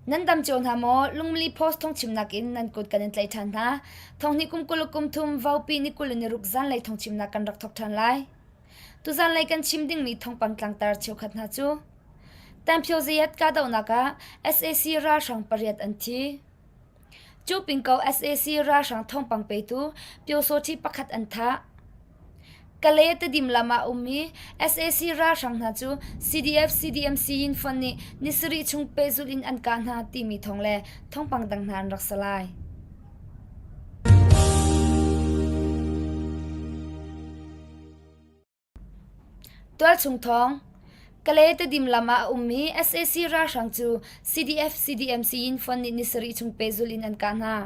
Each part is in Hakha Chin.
Nan dam cio hna maw? Lungmili Post thawngchimnak in nan kut kan in tlaih ṭhan hna. Thonghnih kum 20 kum thum Vaupi ni 26 zanlei thawngchimnak kan rak thawk ṭhan lai. Tuzanlei kan chim dingmi thawngpang tlangtar cheukhat hna cu Tanphyo Zayat kahdohnak ah sac ralhrang pariat an thi. Cu pingko sac ralhrang thawngpang petu Pyosawṭhi pakhat an thah. Kalay Tedim lam ah a ummi sac ralhrang hna cu CDF CDMC Yin Fon nih ni sarih chung pehzulh in an kah hna timi thawng le thawngpang dang hna an rak si lai. Tualchung thawng Kalay Tedim lam ah a ummi sac ralhrang cu CDF CDMC Yin Fon nih ni sarih chung pehzulh in an kah hna.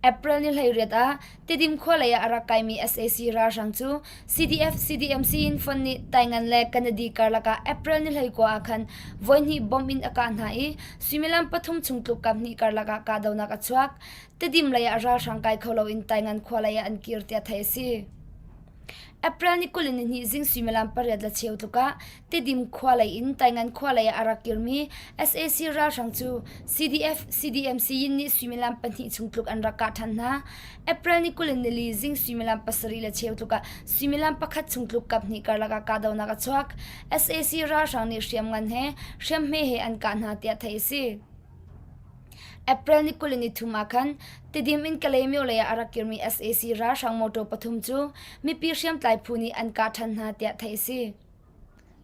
April ni 18 ah Tedim khua lei ah a rak kaimi sac ralhrang cu CDF CDMC in fon nih Taingan le Kanadi karlak ah April ni 19 ah khan voihnih bomb in a kah hna i suimilam pathum chung tluk kaphnih karlak ah kahdohnak a chuak. Tedim lei ah ralhrang kai kho loin Taingan khua lei ah an kir tiah theih a si. April ni 22 zing suimilam pariat le cheu tluk ah Tedim khua lei in Taingan khua lei ah a rak kirmi sac ralhrang cu CDF CDMC yin nih suimilam pahnih chung tluk an rak kah ṭhan hna. April ni 24 zing suimilam pasarih le cheu tluk ah suimilam pakhat chung tluk kaphnih karlak ah kahdohnak a chuak. sac ralhrang nih hriamngan he hriamhme he an kah hna tiah theih a si. April ni 23 ah khan Tidim in Kalaymyo lei ah a rak kirmi sac ralhrang motor pathum cu mipi hriamtlai phu nih an kah ṭhan hna tiah theih a si.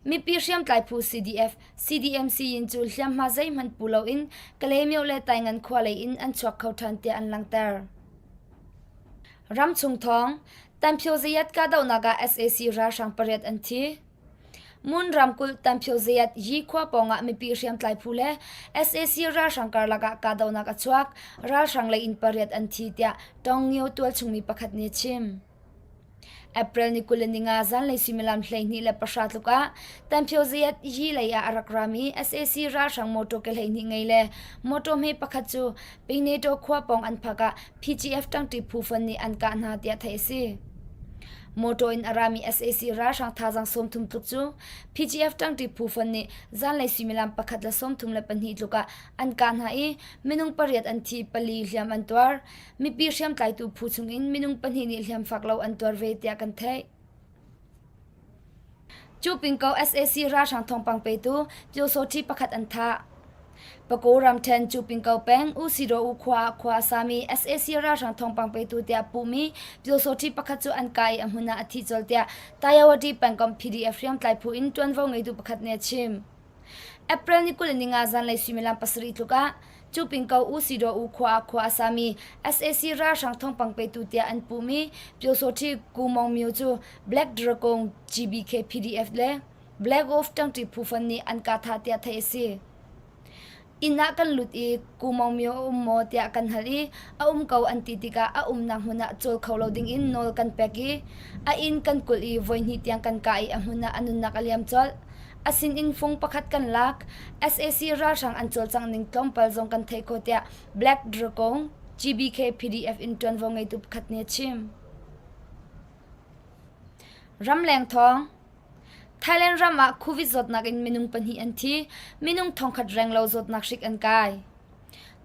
Mipi hriamtlai phu CDF, CDMC in cu hliamhma zeihmanh pu loin Kalaymyo le Taingan khua lei in an chuak kho ṭhan tiah an langhter. Ramchung thawng, Tanphyo Zayat kahdohnak ah sac ralhrang pariat an thi. Mun ramkulh Tanphyo Zayat Yi khua pawngah mipi hriamtlai phu le sac ralhrang karlak ah kahdohnak a chuak. Ralhrang lei in pariat an thi tiah Tawngngio tualchungmi pakhat nih a chim. April ni 25 zanlei suimilam 12 le pahra tluk ah Tanphyo Zayat Yi lei ah a rak rami sac ralhrang motor ke 12 ngei le motor hme pakhat cu Pingneto khua pawng an phak ah PGF ṭangṭi phu fon nih an kah hna tiah theih a si. Motor in a rami sac ralhrang thazaang 30 tluk cu PGF ṭangṭi phu fon nih zanlei suimilam pakhat le 32 tluk ah an kah hna i minung pariat an thi, pali hliam an tuar. Mipi hriamtlaitu phu chungin minung pahnih nih hliam fak lo an tuar ve tiah kan theih. Cu pingko sac ralhrang thawngpang petu Pyosawṭhi pakhat an thah. Pago ramṭhen cu pingko peng Usidaw khua ah khua a sami sac ralhrang thawngpang petu tiah puhmi Pyosawṭhi pakhat cu an kah i a hmun ah a thi colh tiah Tayawati pengkomh PDF hriamtlai phu in ṭuanvo ngeitu pakhat nih a chim. April ni 25 zanlei suimilam pasarih tluk ah cu pingko Usidaw khua ah khua a sami sac ralhrang thawngpang petu tiah an puhmi Pyosawṭhi Ku Mong Myo cu Black Dragon GBK PDF le Black Wolf ṭangṭi phu fon nih an kah thah tiah theih a si. Inn ah kan lut i Ku Mong Myo a um maw tiah kan hal i a um ko an ti tikah a umnak hmun ah cawl kho lo dingin nawl kan pek i a inn kan kulh i voihnih tiang kan kah i a hmun ah a nunnak a liam colh. A sinin fung pakhat kan lak. sac ralhrang an cawlcangh ning tlawmpal zong kan theih khawh tiah Black Dragon GBK PDF in ṭuanvo ngeitu pakhat nih a chim. Ramleng thawng Thailand ram ah Covid zawtnak in minung pahnih an thi, minung thongkhat renglo zawtnak hrik an kai.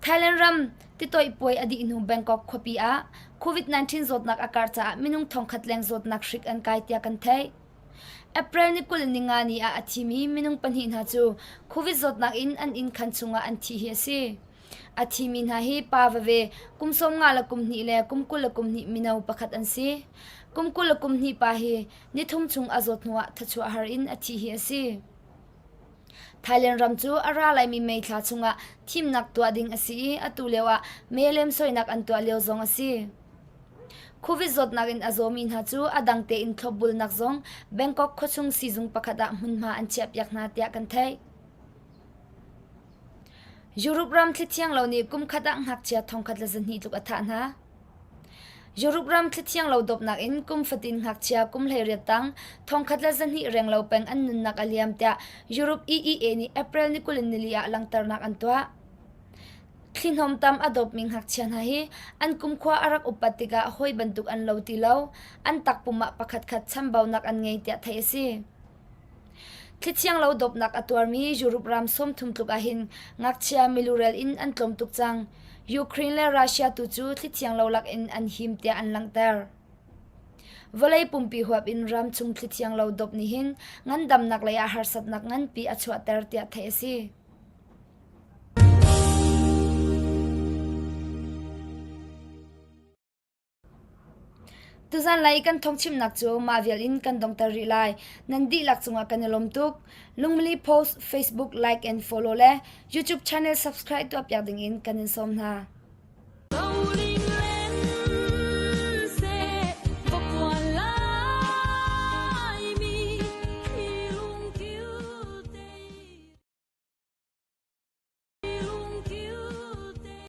Thailand ram titoih puai a dih hnu Bangkok khuapi ah COVID-19 zawtnak a karh caah minung thongkhat leng zawtnak hrik an kai tiah kan theih. April ni 25 ni ah a thimi minung pahnih hna cu Covid zawtnak in an inn khan chungah an thi hi a si. A thimi hna hi pa veve kum 50 le kum hnih le kum 20 le kum hnih mino pakhat an si. Kum 20 le kum hnih pa hi nithum chung a zawt hnuah thachuah har in a thih hi a si. Thailand ram cu a ra laimi May thla chungah thimnak tuah ding a si i atu lio ah mee lemsoinak an tuah lio zong a si. Covid zawtnak in a zawmi hna cu a dang tein thlopbulnak zong Bangkok khuachung siizung pakhat ah hmunhma an chiahpiak hna tiah kan theih. Europe ram thlithiang lo nih kum khat ah ngakchia thongkhat le zahnih tluk a thah hna. Europe ram thlithiang lo dawpnak in kum fatin ngakchia kum 18 tang thongkhat le zahnih renglo peng an nunnak a liam tiah Europe EEA nih April ni 24 ah langhternak an tuah. Thli hnawmtam a dawpmi ngakchia hna hi an kumkhua a rak upat tikah hawi bantuk an lo ti lo, an takpum ah pakhatkhat chambaunak an ngei tiah theih a si. Thlithiang lo dawpnak a tuarmi Europe ram 30 tluk ahhin ngakchia milurel in an tlawm tuk cang. Ukraine le Russia tu cu thlithiang lo lakin an him tiah an langhter. Vawlei pumpi huap in ram chung thlithiang lo dawp nih hin ngandamnak lei ah harsatnak nganpi a chuahter tiah theih a si. Tuzan lei kan thawngchimnak cu mah vial in kan dongter rih lai. Nan dihlak cungah kan i lawm tuk. Lungmili post, Facebook like and follow le YouTube channel subscribe tuahpiak dingin kan in sawm hna.